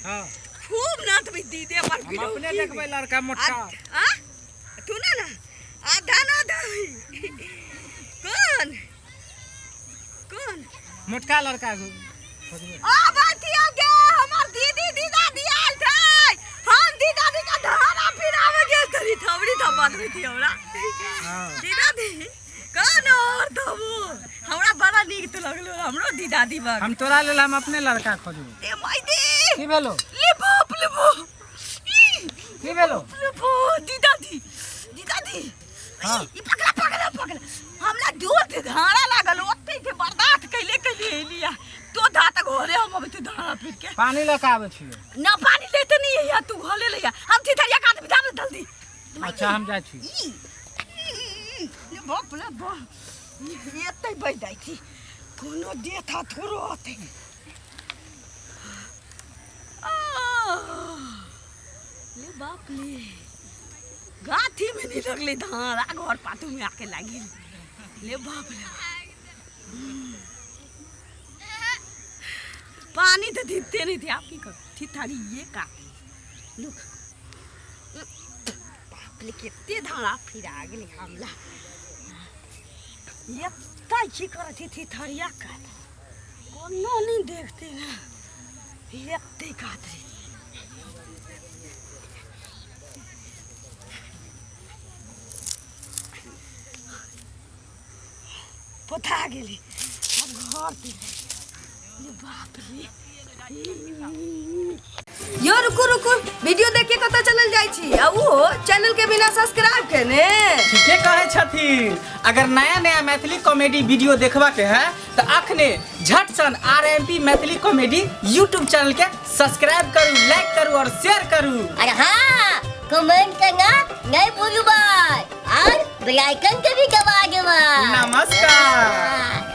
हाँ। खूब नाचबै दीदे पर हम अपने देखबै लड़का मोटका। आ तू ना ना आधा ना देबै। कौन कौन मोटका लड़का एगो खोजबै। आ बातियो गे हमर दीदी दीदा दियाल छै। हम दीदा दी का धारा फिरावे गेल तरी थबरी थब बात थी हमरा। हाँ। दीदा दी कौन और थबू हमरा बड़ा नीक तो लगलो हमरो दीदा दी बा। हम तोरा लेल हम अपने लड़का खोजबै। ए माय दे की भेलो? ले बाप ले बाप। ई, की भेलो? ले बाप, दीदा दी दीदा दी। हाँ। ई पकड़ा पकड़ा पकड़ा हमरा दूर से धारा लागल ओते के बर्दाश्त कैले कैले एलिया तो धा तक घरे हम अबै धारा फिर के। पानी लऽ के आबै छियै। ना पानी लेते नहीं है तू घरे ले आ। हम थिथरिया काट बिधा में जल्दी। अच्छा हम जाइ छी। ई, ई, ई, बाप रे बाप। ई, एतै बैठ जाइ छी। कोनो देथा थोड़ो अतै। आह, ले बाप ले गाथी में नहीं लगले धारा घर पातू में आके लागी। ले बाप रे पानी तो दीते नहीं थे आप की कर थिथारी ये का लुक बाप रे कितने धारा फिरा गेली हमला। ये की करती थी थिथरिया का कोनो नहीं देखते ना एते कात रे। पोथा गेली अब घर पे। ये बाप रे। यो रुकू रुकू वीडियो देख के कतऽ चलल जाइ छी आ उहो चैनल के बिना सब्सक्राइब केने। ठीके कहै छथिन। अगर नया नया मैथिली कॉमेडी वीडियो देखबा के है तो अखने झट सन R M P Maithili comedy YouTube channel के सब्सक्राइब करू, लाइक करू और शेयर करू। अरे हाँ कमेंट करना नहीं भूलू भाई और बेल आइकन के भी दबा देबा। नमस्कार।